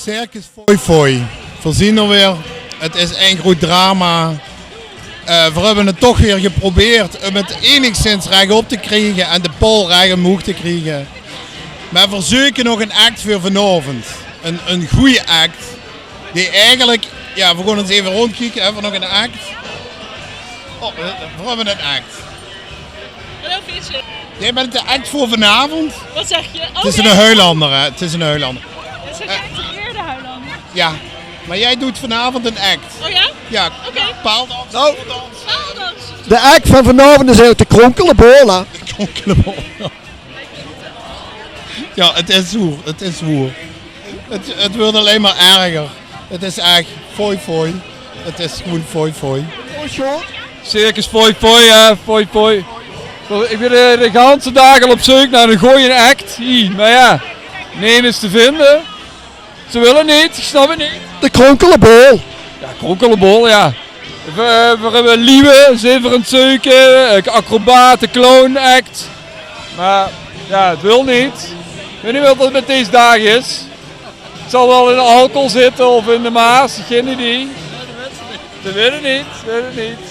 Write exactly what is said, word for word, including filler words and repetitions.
Circus Fooi Fooi. Veer zien d'r weer. 't Is ein groeat drama. Eh, veer höbbe 't toch weer geprobeerd um 't enigszins rechop te kriege en de paol rech umhoeg te kriege. Mer veer zeuke nog ein act veur vanaovend. Ein, ein gooj act. Die eigelik, jao, veer gaon ins eve róndjkieke. Höbbe veer nog ein act? Oh, veer höbbe ein act. Hallo, Vincent. Jij bent de act voor vanavond? Wat zeg je? Oh, 't Is ein Huilander, hè? 't Is ein Huilander. Dat is een geactiveerde Huilander. Ja, maar jij doet vanavond een act. Oh ja? Ja, oké. Paaldans. Nou, de act van vanavond is eigenlijk de Kronkelebol, hè? De Kronkelebol. Ja, het is zoer. Het is zoer. Het, het wordt alleen maar erger. Het is echt fooi fooi. Het is gewoon fooi fooi. Circus fooi fooi, hè, fooi fooi. Ik ben de, de ganse daag al op zeuk nao eine gooje act. Hie, mer jao, nemes te vinde. Ze wille neet, ik snap 't neet. De Kronkelebol. Jao, Kronkelebol, jao. Veer, veer höbbe Liewe, zeen veer aan 't zeuke, eh, acrobaat, de clown act. Mer jao, 't wil neet. Ik weit neet wat 't mit dees daag is. 't Zal waal in de alcohol zitte of in de Maas, gein idee. Ze wille neet, ze wille neet.